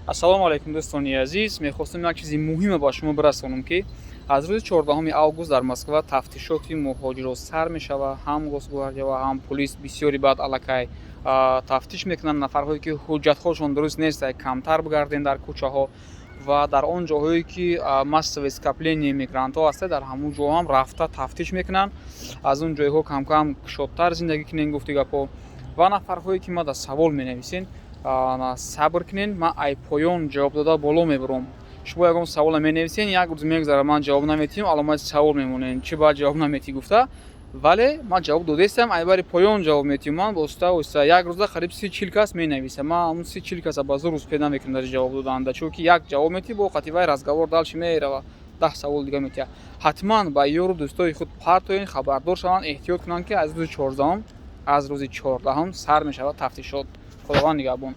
Ассалому алайкум, дӯстони азиз. Мехостам як чизи муҳиме ба шумо бирасонам, ки аз рӯзи 14 август дар Москва тафтишоти муҳоҷирот сар мешавад. Ҳам Росгвардия ва ҳам полис бисёри баъд аллакай тафтиш мекунанд. Нафарҳое, ки ҳуҷҷатҳошон дуруст нест, камтар бигарден дар кӯчаҳо ва дар он ҷоҳое, ки массовое скопление мигрантҳо ҳастад, дар ҳамон ҷо ҳам рафта тафтиш мекунанд. Аз он ҷойҳо камкам кушодтар зиндагӣ кунен, гуфти гапҳо. Ва нафарҳое, ки ма дар савол менависен, сабр кунен, ман ай поён ҷавоб дода боло мебурам. Шумо ягон саволе менависен, як рӯз мегузарад, ман ҷавоб наметиҳам, аломати савол мемонем, чӣ баъд ҷавоб наметиҳ гуфта. Вале ман ҷавоб додаистам, ай бари поён ҷавоб метиҳам. Ман оста оста як рӯза қариб 30-40 кас менависам. Ман ҳамун 30-40 каса ба зур успеть намекунам дар ҷавоб доданда, чунки як ҷавоб метиҳ, бо қати вай разговор дальше мерава, 10 савол дига метиҳад. Ҳатман ба ёру дӯстои худ партоен, хабардор шаванд, эҳтиёт кунанд, ки аз рӯзи 14-ум сар мешавад тафтишот. Худованд нигаҳбон.